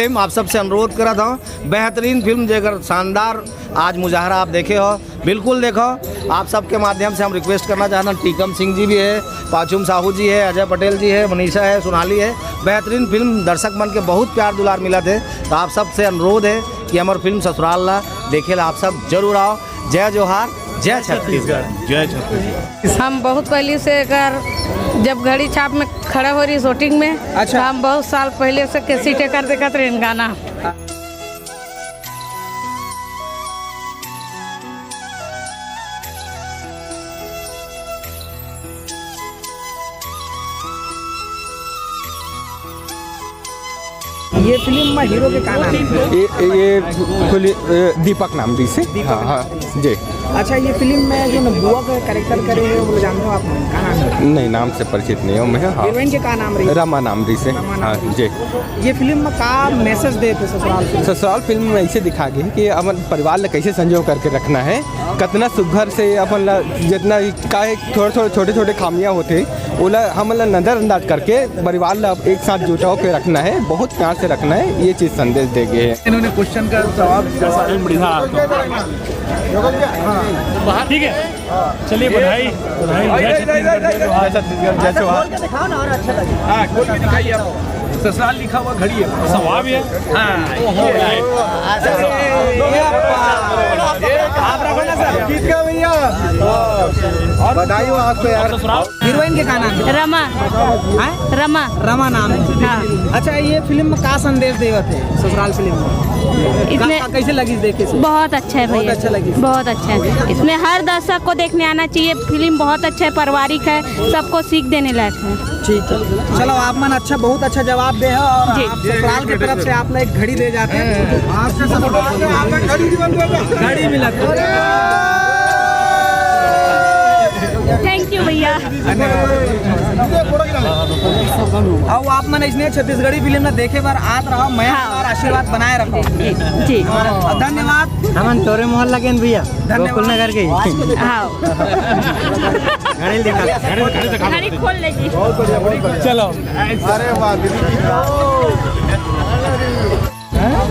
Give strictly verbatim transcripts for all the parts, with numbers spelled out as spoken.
Film आप सबसे अनुरोध करत हूँ, बेहतरीन फिल्म, जेकर शानदार आज मुजाहरा आप देखे हो, बिल्कुल देखो। आप सबके माध्यम से हम रिक्वेस्ट करना चाहत हन, टीकम सिंह जी भी है, पाचुम साहू जी है, अजय पटेल जी है, मनीषा है, सोनाली है, बेहतरीन फिल्म, दर्शक मन के बहुत प्यार दुलार मिलत हे। तो आप सबसे अनुरोध है कि हमर फिल्म ससुराल ला देखे ला आप सब जरूर आओ। जय जोहार, जय छत्तीसगढ़। जय छत्तीसगढ़। हम बहुत पहले से एकर, जब घड़ी छाप में खड़ा हो रही शूटिंग में, अच्छा। तो हम बहुत साल पहले से कैसेट एकर देखत रहे गाना। ये फिल्म में हीरो के का नाम है? ये, ये फिल्म, ए, दीपक नाम रहिसे। दीपक हाँ, नाम। हाँ, जी। अच्छा, ये फिल्म में जो न बुआ का कैरेक्टर करे हैं, वो जानते हो आप, का नाम है? नहीं, नाम से परिचित नहीं हूँ मैं। हाँ। हीरोइन के का नाम रहिसे? रमा नाम रहिसे। रमा नाम हाँ, रहिसे। जी। ये फिल्म में का मैसेज देते ससुराल फिल्म? ससुराल फिल्म में ऐसे दिखा गए कि अपन परिवार ला कैसे संजोग करके रखना है, कितना सुघर से अपन ला, जितना काहे थोड़े थोड़े छोटे छोटे खामियां होते, ओला हमन ला नजरअंदाज करके परिवार ला एक साथ जुटा के रखना है, बहुत प्यार से रखना है, ये चीज संदेश दे गए हैं। इन्होंने क्वेश्चन का जवाब जैसा है, बढ़िया आता है। ठीक है, चलिए, बधाई, बधाई, जय छत्तीसगढ़, जय जोहार। जय छत्तीसगढ़, जय जोहार। हाँ, खोल के दिखाइए आप। ससुराल लिखा हुआ घड़ी है। सवाब है। हाँ, ओहो, ये। आप रखो ना सर। किसका भैया? और बधाई हो आपको यार। हीरोइन के का नाम है? रमा। हाँ? रमा। रमा नाम है। हाँ। अच्छा, ये फिल्म में का संदेश देवत है, ससुराल फिल्म में? इसमें का, का, कैसे लगी देखे से? बहुत अच्छा है भैया। बहुत अच्छा लगी। बहुत अच्छा है। इसमें हर दर्शक को देखने आना चाहिए। फिल्म बहुत अच्छा है, पारिवारिक है, सबको सीख देने लायक है। ठीक है, चलो, आप मन अच्छा, बहुत अच्छा जवाब दे हो और जी। आप ससुराल की तरफ से आप ला एक घड़ी दे जाते हैं। आपके सपोर्ट घड़ी मिला। थैंक यू भैया। अब आप मन इसने छत्तीसगढ़ी फिल्म में देखे बार आत रहो, मैं हाँ। और आशीर्वाद बनाए रखो। जी, जी। और धन्यवाद। हमन तोरे मोहर लगेन भैया, भैया। गोकुल नगर के। हाँ। घड़ी दिखा। घड़ी खोल ले जी। बहुत बढ़िया, बहुत बढ़िया। चलो। अरे वाह दीदी, कितना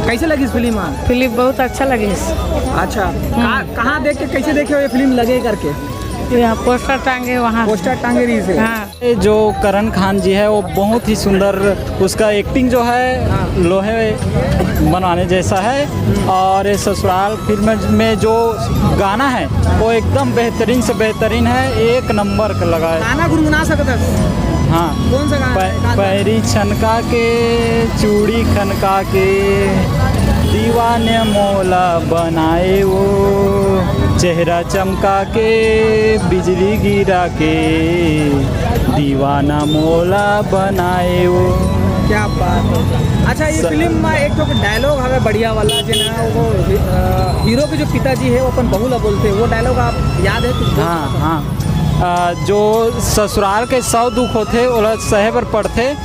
कैसे लगी इस फिल्म? फिल्म बहुत अच्छा लगी। अच्छा, कहाँ, कहाँ देख के कैसे देखे हो ये फिल्म लगे करके? यहाँ पोस्टर टांगे, वहाँ। पोस्टर टांगे रहिसे। हाँ। ये जो करण खान जी है, वो बहुत ही सुंदर, उसका एक्टिंग जो है, लोहे बनवाने जैसा है। और ये ससुराल फिल्म में जो गाना है, वो एकदम बेहतरीन से बेहतरीन है, एक नंबर का लगा है। गाना गुनगुना सकता है? हाँ। कौन सा गाना है? एक आध गाना। पैरी छनका के, चूड़ी खनका के, दीवाने मोला बनाए वो, चेहरा चमका के, बिजली गिरा के, दीवाना मोला बनाए वो। क्या बात है। अच्छा, ये स- फिल्म में एक ठो डायलॉग हवे बढ़िया वाला, जे ना वो, अ, हीरो के जो पिताजी है, वो अपन बहू ला बोलते, वो डायलॉग आप याद है कुछ? हाँ, हाँ। अ, जो ससुराल के सौ दुख होथे, ओला सहे बर पड़थे,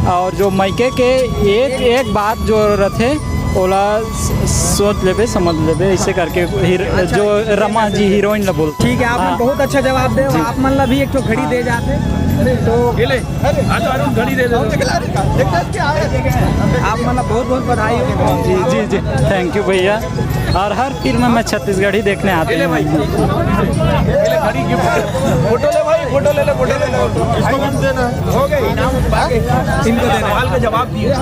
और जो मइके के एक, एक बात जो रथे, ओला स-, सोच लेबे, समझ लेबे, ऐसे करके हीर-, अच्छा, जो रमा जी हीरोइन ला बोल। ठीक है, आपने हाँ। बहुत अच्छा जवाब दे। जी। आप मन ला भी एक ठो घड़ी दे जाते, तो ये ले, हाँ, तो अरुण घड़ी दे दे। आप मन ला बहुत बहुत बधाई हो। जी, जी, जी, थैंक यू भैया। और हर फिल्म में छत्तीसगढ़ी देखने आते हैं। ले भाई, ये ले घड़ी गिफ्ट। फोटो ले भाई, फोटो ले ले, फोटो ले ले। इसको भी देना। हो गए, इनाम बाकी। इनको देना। सवाल का जवाब दिए। लो।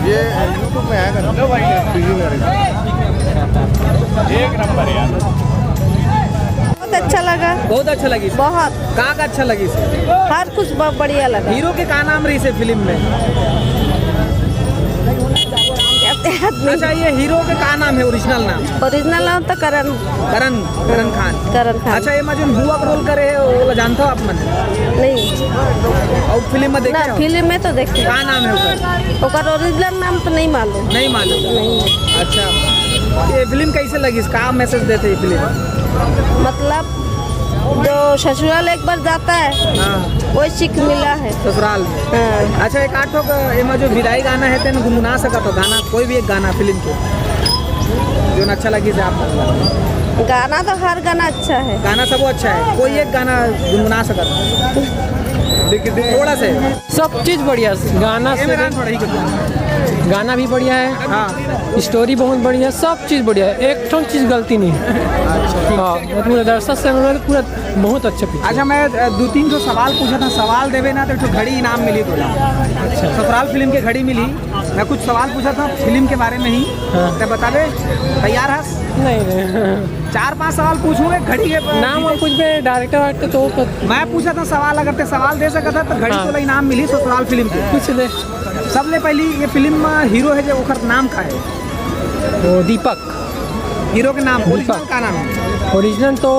ये YouTube में आएगा ना। लो भाई। टीवी में आएगा। एक नंबर यार। बहुत अच्छा लगा। बहुत अच्छा लगी। बहुत। का का अच्छा लगी? हर कुछ बहुत बढ़िया लगा। हीरो के का नाम रहिसे फिल्म में? अच्छा, ये हीरो के का नाम है, ओरिजिनल नाम? ओरिजिनल नाम तो करण। करण, करण खान। करण खान। अच्छा, ये में जोन बुआ का रोल करे है, वो जानता हो आप मन? नहीं। और फिल्म में देखे ना, हो? फिल्म में तो देखे। का नाम है ओकर? ओकर ओरिजिनल नाम तो नहीं मालूम। नहीं मालूम। नहीं। अच्छा, ये फिल्म कैसे लगी? का मैसेज देते ये फिल्म? मतलब, जो ससुराल एक बार जाता है, हाँ। वही सीख मिला है। ससुराल में। हाँ। अच्छा, एक आध ठो क-, एमा जो विदाई गाना है, तेन गुनगुना सकत हो गाना, कोई भी एक गाना फिल्म के, जो अच्छा लगी से आप? गाना तो हर गाना अच्छा है। गाना सब अच्छा है, कोई एक गाना गुनगुना सकत हो? थोड़ा से। सब चीज बढ़िया, गाना से गाना भी बढ़िया है। हाँ। स्टोरी बहुत बढ़िया, सब चीज बढ़िया है, एक ठो चीज गलती नहीं है। हाँ, पूरा दर्शक से पूरा बहुत अच्छा पिक्चर। अच्छा, मैं दो तीन ठो सवाल पूछा था, सवाल देवे ना तो एक ठो घड़ी इनाम मिली तोला। ससुराल फिल्म के घड़ी मिली। मैं कुछ सवाल पूछा था फिल्म के बारे में ही। हाँ। तो बताबे, तैयार हस? नहीं, नहीं। चार पांच सवाल पूछूंगा घड़ी के। नाम हम पूछबे, डायरेक्टर वायरेक्टर तो मैं पूछा था सवाल, अगर ते सवाल दे सकता था तो घड़ी हाँ। तोला इनाम मिली ससुराल फिल्म की। कुछ दे। सबले पहली ये फिल्म में हीरो है जो ओकर नाम का है? वो दीपक। हीरो के नाम, दीपक। ओरिजिनल का नाम है? ओरिजिनल तो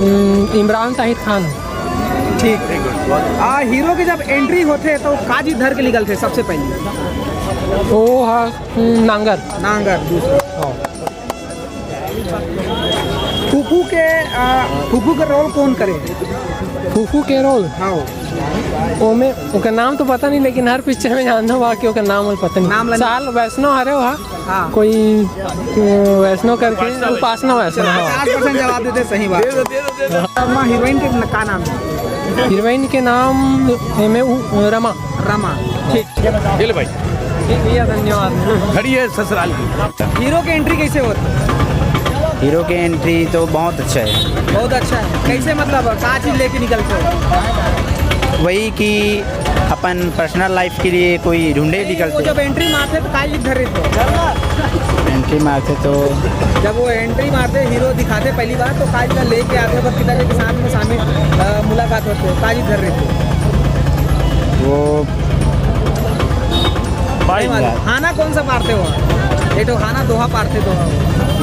हम्म, इमरान ताहिर खान है। ठीक। आ, हीरो के जब एंट्री होते तो का चीज धर के निकलते सबसे पहले? वो हाँ, हम्म, नांगर। नांगर दूसरा। हाँ। फूफू के आ, फूफू के रोल कौन करे? फूफू के रोल? हाँ। ओमे ओकर नाम तो पता नहीं, लेकिन हर पिक्चर में जानता हूँ, बाकी ओकर नाम और पता नहीं। नाम ला- साल वैष्णव हरे वहाँ। हाँ। कोई अ, वैष्णव करके, उपासना वैष्णव, हाँ। पचास परसेंट जवाब देते, सही बात। अम्मा हीरोइन के न-, का नाम है? हीरोइन के नाम एमे उ-, रमा। रमा। ठीक। ये ले भाई। ठीक भैया, धन्यवाद। घड़ी है ससुराल की। हीरो के एंट्री कैसे होता है? हीरो के एंट्री तो बहुत अच्छा है। बहुत अच्छा है। कैसे, मतलब का चीज लेके निकलते हो? वही कि अपन पर्सनल लाइफ के लिए कोई ढूंढे नहीं, निकलते। वो जब एंट्री मारते तो का चीज धर रहे थे? एंट्री मारते तो जब वो एंट्री मारते, हीरो दिखाते पहली बार, तो का चीज लेके आते वक्त कितना के साथ में शामिल, अ, मुलाकात होते, का चीज धर रहे थे? वो भाई नहीं मालूम। यार। हाना कौन सा पारते हो? ये तो हाना दोहा पारते तो।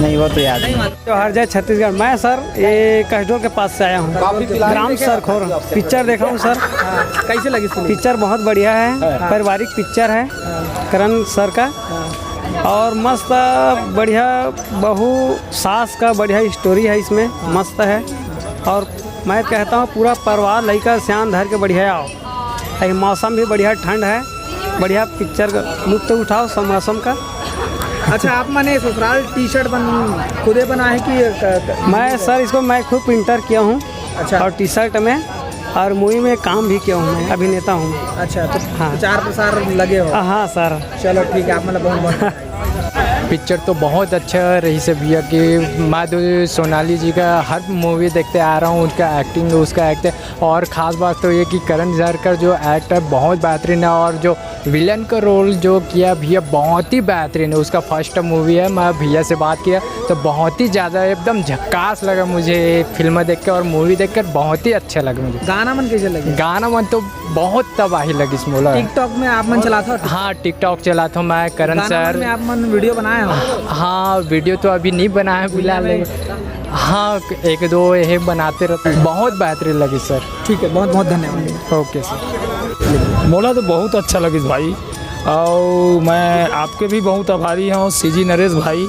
नहीं, वो तो याद नहीं नहीं। मालूम। जो हर जय छत्तीसगढ़, मैं सर ये कसडोल के पास से आया हूँ। काफी पिला ग्राम सरखोर। पिक्चर देखा हूँ सर। हाँ, कैसे लगी फिल्म? पिक्चर बहुत बढ़िया है, हाँ। पारिवारिक पिक्चर है हाँ। करण सर का। हाँ। और मस्त बढ़िया बहू सास का बढ़िया स्टोरी है इसमें, मस्त है। और मैं कहता हूँ पूरा परिवार लइका सियान धर के बढ़िया आओ। अभी मौसम भी बढ़िया ठंड है, बढ़िया पिक्चर का लुत्फ उठाओ सब मौसम का। अच्छा, आप माने ससुराल टी शर्ट बन खुदे बनाए कि क-, क-, मैं सर इसको मैं खुद प्रिंटर किया हूँ। अच्छा। और टी शर्ट में और मूवी में काम भी किया हूँ मैं, अभिनेता हूँ। अच्छा, तो हाँ। प्रचार प्रसार लगे हो? हाँ सर। चलो ठीक है, आप मतलब बहुत बहुत पिक्चर तो बहुत अच्छा रहिस हे भैया कि माधुरी सोनाली जी का हर मूवी देखते आ रहा हूँ, उनका एक्टिंग, उसका एक्ट, और ख़ास बात तो ये कि करण जौहर का जो एक्ट है बहुत बेहतरीन है, और जो विलेन का रोल जो किया भैया बहुत ही बेहतरीन है। उसका फर्स्ट मूवी है, मैं भैया से बात किया तो बहुत ही ज़्यादा एकदम झक्कास लगा मुझे ये फिल्म देख के, और मूवी देख कर बहुत ही अच्छा लगा मुझे। गाना मन कैसे लगे? गाना मन तो बहुत तबाही लगिस मोला। टिकटॉक में आप मन चलाथो? हाँ, टिकटॉक चलाथो मैं, करण गाना सर। में आप मन वीडियो बनाए हो? हाँ, वीडियो तो अभी नहीं बनाया फिलहाल, लेकिन हाँ, एक दो ये बनाते रहते। बहुत बेहतरीन लगिस सर। ठीक है, बहुत बहुत धन्यवाद। ओके सर। मोला तो बहुत अच्छा लगिस भाई, और मैं आपके भी बहुत आभारी हूँ सीजी नरेश भाई,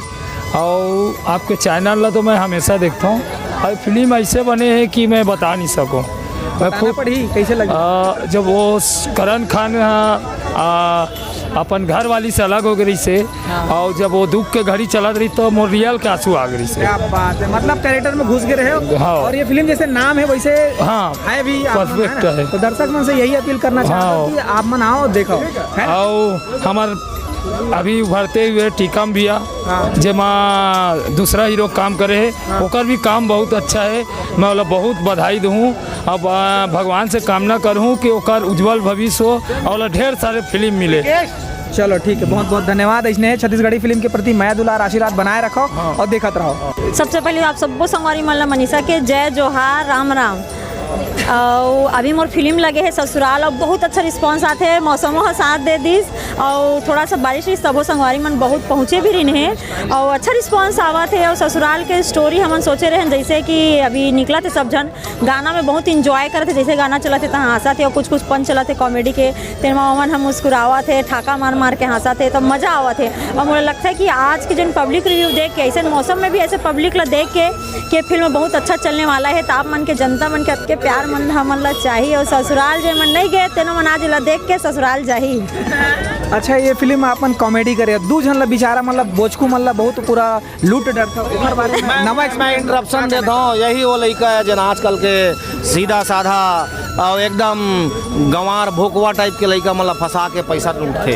और आपके चैनल ला तो मैं हमेशा देखता हूँ। और फिल्म ऐसे बने हैं कि मैं बता नहीं सकूँ। मैं बताना खुद पड़ी, कैसे लगे? आ, जब वो स-, करण खान, आ, आ, अपन घर वाली से अलग हो गई से, हाँ। और जब वो दुख के घड़ी चलत रही तो मोर रियल के आंसू आ गई से। क्या बात है, मतलब कैरेक्टर में घुस गए रहे हो। हाँ। और ये फिल्म जैसे नाम है वैसे हाँ, है भी, आप मन, परफेक्ट है ना? है। तो दर्शक मन से यही अपील करना चाहता हूँ हाँ। कि आप मन आओ, देखो, है ना? और हमार अभी उभरते हुए टीकम भैया, हाँ। जेमा दूसरा हीरो काम करे है, हाँ। ओकर भी काम बहुत अच्छा है। मैं ओला बहुत बधाई दूँ। अब, आ, भगवान से कामना करूँ कि ओकर उज्जवल भविष्य हो और ओला ढेर सारे फिल्म मिले। चलो ठीक है, बहुत बहुत धन्यवाद। इसने छत्तीसगढ़ी फिल्म के प्रति मया दुलार आशीर्वाद बनाए रखो हाँ। और देखत रहो। सबसे पहले आप सबो संगवारी मन ला मनीषा के जय जोहार, राम राम। अउ अभी मोर फिल्म लगे है ससुराल, अउ बहुत अच्छा रिस्पॉन्स आथे, मौसमो ह साथ दे दिस, अउ थोड़ा सा बारिश रहिस तभो संगवारी मन बहुत पहुँचे भी रहिन हे, अउ अच्छा रिस्पॉन्स आवत हे। अउ ससुराल के स्टोरी हमन सोचे रहेन जैसे कि अभी निकलत हे सब झन, गाना में बहुत इंजॉय करत हे, जैसे गाना चलत हे तहाँ हंसत हे, अउ कुछ कुछ पंच चलत हे कॉमेडी के, तेन म ओमन ह मुस्कुरावत हे, ठाका मार मार के हंसत हे, तो मजा आवत हे। अउ मोला लगता है कि आज के जन पब्लिक रिव्यू देख के, ऐसे मौसम में भी ऐसे पब्लिक ला देख के कि फिल्म बहुत अच्छा चलने वाला है, तो आप मन के जनता मन के अतके प्यार मन हमन ला चाहिए। और ससुराल जे मन नहीं गए, तेनो मन आज ला देख के ससुराल जाही। अच्छा, ये फिल्म आप मन कॉमेडी करे, दू झन ला बेचारा मन ला, बोचकू मन ला बहुत पूरा लूट डरता, ओकर बारे में नवा मैं एक्सपीरियंस इंटरप्शन देता हूँ, यही वो लड़का है जन आजकल के सीधा साधा अउ एकदम गंवार भोकवा टाइप के लइका मन ला फंसा के पैसा लूटथे।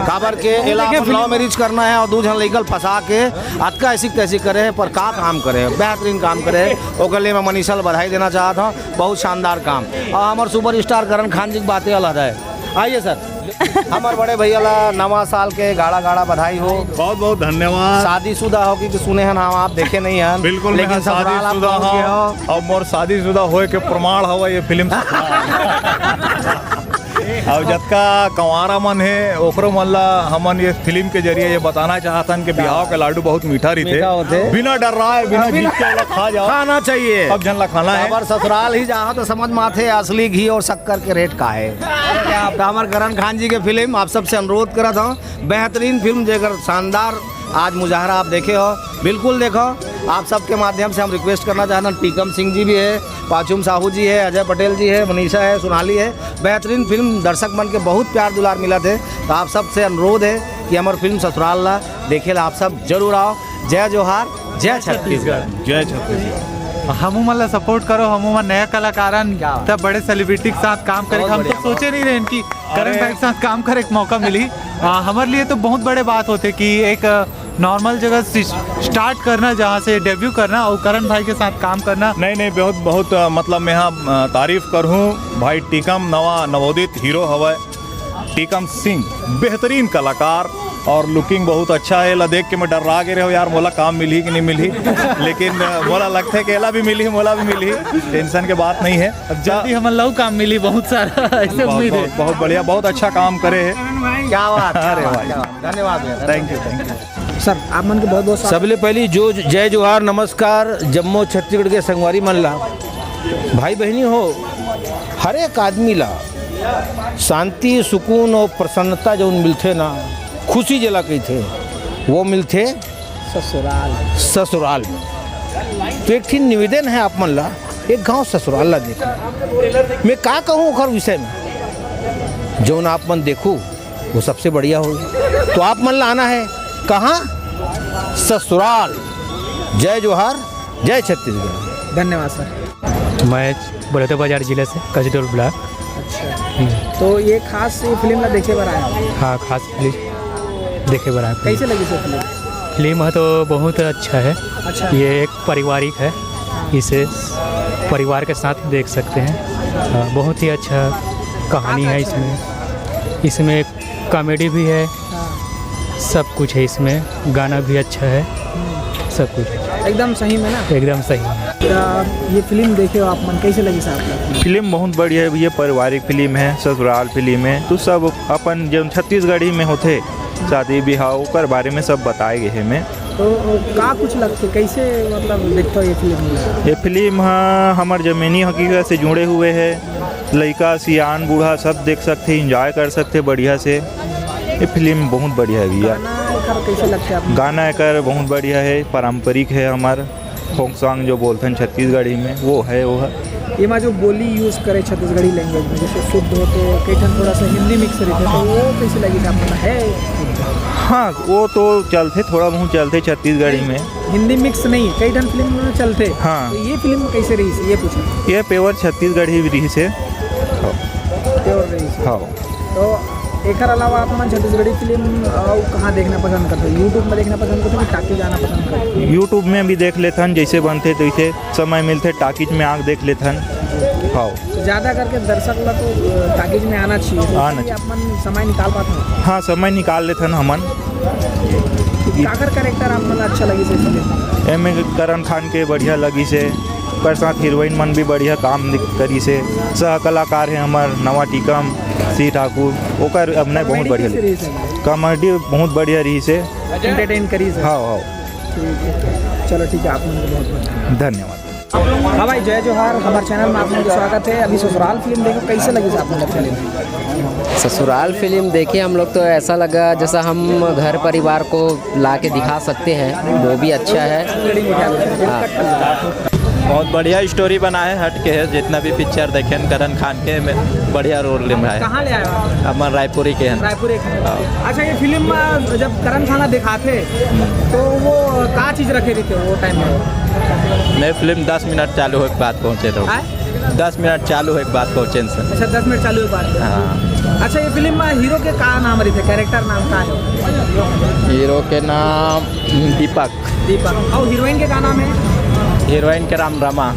काबर के एला अपन लव मैरिज करना हे अउ दू झन लइका ल फंसा के अतका ऐसी तैसी करे हे, पर का काम करे हे, बेहतरीन काम करे हे। ओकर लिए मैं मनीषा ल बधाई देना चाहत हूँ, बहुत शानदार काम। अउ हमर सुपरस्टार करण खान जी के बातें अलग है। आइए सर, हमर बड़े भैया ला नवा साल के गाड़ा गाड़ा बधाई हो। बहुत बहुत धन्यवाद। शादीशुदा हो कि सुने हन हम, आप देखे नहीं हन, बिल्कुल, मैं लेकिन ससुराल आप शादीशुदा पहुंच गए हूँ हो। और मोर शादीशुदा होए के प्रमाण हवा ये फिल्म। और जतका कंवारा मन हे, ओकरो मन ला हमन ये फिल्म के जरिए ये बताना चाहतन कि बिहाव के लाडू बहुत मीठा रहिथे। मीठा होथे। बिना डर्राए, बिना झिझके ओला खा जाओ। खाना चाहिए। सब झन ला खाना है। अगर ससुराल ही जाओ तो समझ में आथे असली घी और शक्कर के रेट का है। तो हमर करण खान जी के फिल्म आप सबसे अनुरोध करत हूँ, बेहतरीन फिल्म जेकर शानदार आज मुजाहरा आप देखे हो, बिल्कुल देखो। आप सबके माध्यम से हम रिक्वेस्ट करना चाहते हैं, टीकम सिंह जी भी है, पाचुम साहू जी है, अजय पटेल जी है, मनीषा है, सोनाली है, बेहतरीन फिल्म, दर्शक मन के बहुत प्यार दुलार मिलत हे। तो आप सबसे अनुरोध है कि हमर फिल्म ससुराल ला देखे ला आप सब जरूर आओ। जय जोहार, जय छत्तीसगढ़। जय छत्तीसगढ़। हमू मन ला सपोर्ट करो, हमू मन नया कलाकार हन, क्या बात। तब बड़े सेलिब्रिटी के साथ काम करे के बहुत हम तो बढ़िया। सोचे नहीं रहे कि करण अरे। भाई के साथ काम करे के मौका मिली। आ, हमारे लिए तो बहुत बड़े बात होते कि एक नॉर्मल जगह से स्टार्ट करना, जहाँ से डेब्यू करना और करण भाई के साथ काम करना। नहीं नहीं, बहुत बहुत, अ, मतलब मैं यहाँ, अ, तारीफ करहूँ भाई टीकम, नवा नवोदित हीरो हवय टीकम सिंह, बेहतरीन कलाकार और लुकिंग बहुत अच्छा है। ला देख के मैं डर्रा गे रहे हो यार, मोला काम मिलही कि नहीं मिलही। लेकिन, अ, मोला लगथे कि एला भी मिलही, मोला भी मिलही, टेंशन के बात नहीं है। अब जल्दी हमन ला काम मिली बहुत सारा, ऐसे बहुत, उम्मीद है। बहुत, बहुत बढ़िया, बहुत अच्छा काम करे है। क्या बात, अरे क्या बात, भाई। क्या बात। धन्यवाद भैया, धन्यवाद। Thank you, thank you. Sir, आप मन के बहुत बहुत स्वागत। सबले पहली जो जय जोहार, नमस्कार जम्मो छत्तीसगढ़ के संगवारी मन ला। भाई बहनी हो, हर एक आदमी ला शांति, सुकून और प्रसन्नता जौन मिलथे ना, खुशी जेला कहिथे, वो मिलथे ससुराल। ससुराल में। तो एक ठिन निवेदन है आप मन ला, एक घांव ससुराल ला देखो। मैं का कहूँ ओखर विषय में, जौन आप मन देखो, वो सबसे बढ़िया होही। तो आप मन ला आना है कहाँ? ससुराल। जय जोहार, जय छत्तीसगढ़। धन्यवाद सर। मैं बलौदाबाजार जिले से, कसडोल ब्लॉक। अच्छा, तो ये खास ये फिल्म ला देखे बर आया हूँ। हाँ, खास फिल्म देखे बर आया हूँ। कैसे लगी सर फिल्म? फिल्म है तो बहुत अच्छा है। अच्छा। ये एक पारिवारिक है, इसे परिवार के साथ देख सकते हैं। हाँ, बहुत ही अच्छा कहानी है इसमें। इसमें कॉमेडी भी है, हाँ। सब कुछ है इसमें, गाना भी अच्छा है, सब कुछ। एकदम सही में ना? एकदम सही। तो ये फिल्म देखे हो आप मन, कैसे लगी साहब? फिल्म बहुत बढ़िया है भैया, पारिवारिक फिल्म है, ससुराल फिल्म है, तो सब अपन जो छत्तीसगढ़ी में होते शादी बिहाव ओकर बारे में सब बताए गए हैं में। तो का कुछ लगते, कैसे मतलब देखते हो ये फिल्म? ये फिल्म ह हमर जमीनी हकीकत से जुड़े हुए है। लइका, सियान, बूढ़ा सब देख सकथे, एंजॉय कर सकथे बढ़िया से। ये फिल्म बहुत बढ़िया है भैया। गाना एकर कैसे लगथे आप? गाना एकर बहुत बढ़िया है, पारंपरिक है हमार फोक सॉन्ग जो बोलथन छत्तीसगढ़ी में, वो है वो है। एमा जो बोली यूज़ करे छत्तीसगढ़ी लैंग्वेज में, जैसे शुद्ध हो तो कई ठन थोड़ा सा हिंदी मिक्स रहिथे, तो वो कैसे लगी आप मन है? हाँ, वो तो चलथे, थोड़ा बहुत चलथे छत्तीसगढ़ी में। हिंदी मिक्स नहीं, कई ठन फिल्म में चलथे। हाँ। तो ये फिल्म कैसे रहिस, ये पूछना। ये प्योर छत्तीसगढ़ी रहिस हे। प्योर रहिस हे। हाँ। तो एकर अलावा आप मन छत्तीसगढ़ी फिल्म अउ कहाँ देखना पसंद करते हो? YouTube में देखना पसंद करते हो कि टाकी जाना पसंद करते हो? YouTube में भी देख लेथन, जैसे बनथे तैसे, समय मिलथे टाकीज में आके देख लेथन। हाँ। तो ज़्यादा करके दर्शक ला तो, अ, टाकीज में आना चाहिए। तो आना इसलिए चाहिए। आप मन समय निकाल पाते हो? हाँ, समय निकाल लेथन हमन। काकर कैरेक्टर आप मन अच्छा लगिस हे फिल्म? एमे करण खान के बढ़िया लगिस हे, ओकर साथ हीरोइन मन भी बढ़िया काम दिख-, करिस हे। सह कलाकार हे हमर नवा टीकम सिंह ठाकुर, ओकर अभिनय बहुत बढ़िया लगिस। कॉमेडी बहुत बढ़िया रहिस हे। एंटरटेन करिस हे। हाँ, हाँ। ठीक है, चलो ठीक है, आप मन के बहुत बहुत धन्यवाद। हाँ भाई, जय जोहार, हमारे चैनल में आप लोगों का स्वागत है। अभी ससुराल फिल्म देखो, कैसे लगी आप लोग फिल्म? ससुराल फिल्म देखे हम लोग, तो ऐसा लगा जैसा हम घर परिवार को ला के दिखा सकते हैं, वो भी अच्छा है। हाँ। बहुत बढ़िया स्टोरी बना है, हट के है। जितना भी पिक्चर देखे हैं करण खान के, में बढ़िया रोल निभाए। कहाँ ले आए हो आप? अपन रायपुरी के हैं। रायपुरी के। हाँ। अच्छा, ये फिल्म, अ, जब करण खान दिखाते तो वो का चीज़ रखे रहिथे वो टाइम में? नहीं, फिल्म दस मिनट चालू होय के बाद पहुँचे रहो। आय? दस मिनट चालू होय के बाद पहुँचे से। अच्छा, दस मिनट चालू होय के बाद। हाँ। अच्छा, ये फिल्म में हीरो के का नाम रहिथे, कैरेक्टर नाम का है? हीरो के नाम दीपक। दीपक। और हीरोइन के का नाम है? हीरोइन के नाम रमा।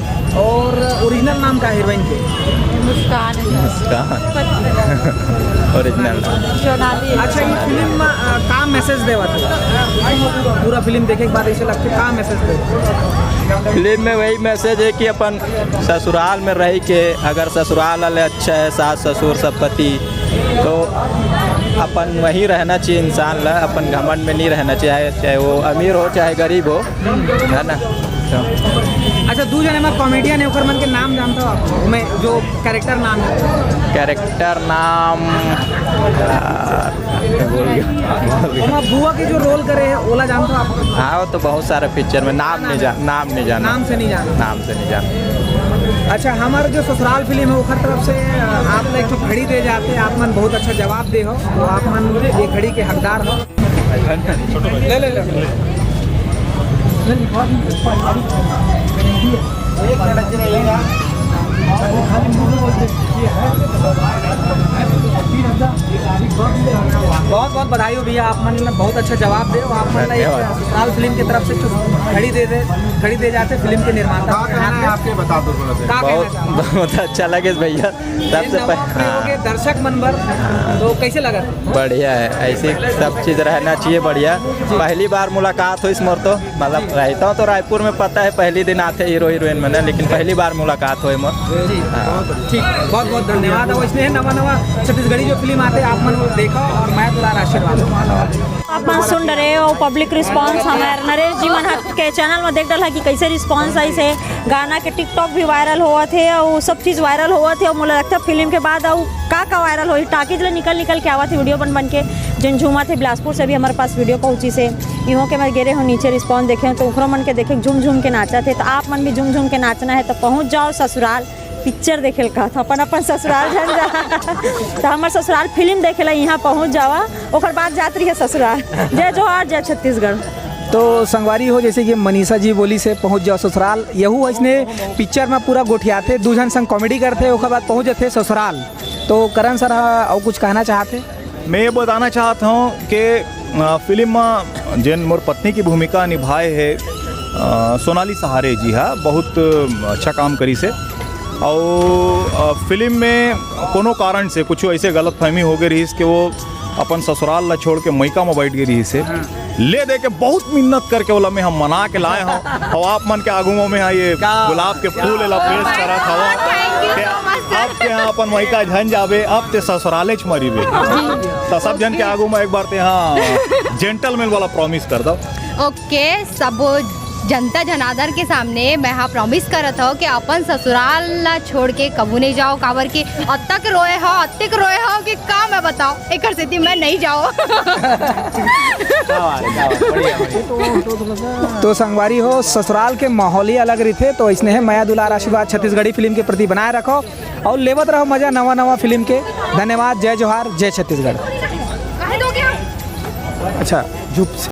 और ओरिजिनल नाम का है हीरोइन के? मुस्कान है। मुस्कान। ओरिजिनल नाम। सोनाली। अच्छा, ये फिल्म में, अ, का मैसेज देवत है? पूरा फिल्म देखे के बाद ऐसे लगते का मैसेज देवत? फिल्म में वही मैसेज है कि अपन ससुराल में रह के, अगर ससुराल वाले अच्छा है, सास ससुर सब पति, तो अपन वहीं रहना चाहिए इंसान ला, अपन घमंड में नहीं रहना चाहिए, चाहे वो अमीर हो चाहे गरीब हो, है ना? तो अच्छा, दू जने में कॉमेडियन है, ओकर मन के नाम जानता हो आप? मैं जो कैरेक्टर नाम है। कैरेक्टर नाम, आ, भूल गया, भूल गया। ओमा बुआ के जो रोल करे है, ओला जानता हो आप? हाँ, वो तो बहुत सारा पिक्चर में नाम नहीं जान, नाम नहीं जाना। नाम से नहीं जाना। नाम से नहीं जाना। अच्छा, हमारा जो ससुराल फिल्म है, ओकर तरफ से, अ, आप लोग एक ठो घड़ी दे जाते, आप मन बहुत अच्छा जवाब दे हो, तो आप मन ये घड़ी के हकदार हो। ले, ले, ले। बहुत बहुत बधाई हो भैया, आप मन बहुत अच्छा जवाब दे हो। आप मन एक धन्यवाद। ससुराल फिल्म की तरफ से कुछ घड़ी दे दे, घड़ी दे जाते फिल्म के निर्माता। का कहना है आपके, बता दो थोड़ा सा। का कहना बहुत, चाहते हो? बहुत अच्छा लगे भैया, सबसे पहले, नवा फिल्म हाँ। के दर्शक मन बर, तो कैसे लगा? बढ़िया है, ऐसी सब चीज़ रहना चाहिए बढ़िया। पहली बार मुलाकात होइस मोर तो, मतलब रहता हूँ तो रायपुर में, पता है पहली दिन आते हीरो हीरोइन मन, लेकिन पहली बार मुलाकात होए मोर। जी। हाँ। ठीक, बहुत बहुत धन्यवाद। और इसने नवा नवा छत्तीसगढ़ी जो फिल्म आते, आप मन वो देखो और मैं दुलार आशीर्वाद। आप मन सुन डरे हो पब्लिक रिस्पांस, हमारे नरेश जी मन ह के चैनल में देख डला कि कैसे रिस्पांस आइस हे। गाना के टिकटॉक भी वायरल होवत हे, और सब चीज़ वायरल होवत हे, और मोला लगता फिल्म के बाद और का का वायरल होही, टाकीज ले निकल निकल के आवत हे वीडियो बन बन के। जिन झूमत हे बिलासपुर से भी हमारे पास वीडियो पहुँची से, इहों के मैं गेरे हो नीचे रिस्पांस देखे हो, तो ओकरो मन के देखे झूम झूम के नाचत हे, तो आप मन भी झूम झूम के नाचना है तो पहुँच जाओ ससुराल। पिक्चर देखे ल कहत हव, अपन अपन ससुराल झन जा। तो हमार ससुराल फिल्म देखे ला यहाँ पहुँच जावा, ओकर बाद जात रहिए ससुराल। जय जोहार, जय छत्तीसगढ़। तो संगवारी हो, जैसे कि मनीषा जी बोलिस हे पहुँच जाओ ससुराल, यहू अइसने पिक्चर में पूरा गोठियाथे, दू झन संग कॉमेडी करथे, ओकर बाद पहुँच जाथे ससुराल। तो करण सर ह अउ कुछ कहना चाहथे? मैं ये बताना चाहत हूँ कि, अ, फिल्म में जेन मोर पत्नी की भूमिका निभाए हे, अ, सोनाली सहारे जी हा, बहुत अच्छा काम करिस हे। और, अ, फिल्म में कोनो कारण से कुछ ऐसे गलतफहमी हो गई रहिस कि वो अपन ससुराल ला छोड़ के मइका में बैठ गई रहिस हे। हाँ। ले दे के बहुत मिन्नत करके ओला मैं हम मना के लाए हूँ। और आप मन के आगू में हाँ ये क्या? गुलाब के फूल एला पेश करत हवं। Thank you so much, sir। अब के हाँ अपन मइका झन जाबे, अब ते ससुरालेच मरिबे। तो सब झन के आगू में एक बार ते हाँ जेंटलमैन वाला प्रॉमिस कर दो। ओके, सब जनता जनार्दन के सामने मैं हाँ प्रॉमिस करत हूँ कि अपन ससुराल ला छोड़ के कभू नहीं जाओ, काबर कि अतक रोए हो, अतक रोए हो कि का मैं बताओ, एकर सेती मैं नहीं जाओ। तो संगवारी हो, ससुराल के माहौल ही अलग रहिथे। तो इसने है मया दुलार आशीर्वाद छत्तीसगढ़ी फिल्म के प्रति बनाए रखो और लेवत रहो मजा नवा नवा फिल्म के। धन्यवाद, जय जोहार, जय छत्तीसगढ़। अच्छा, झुप से।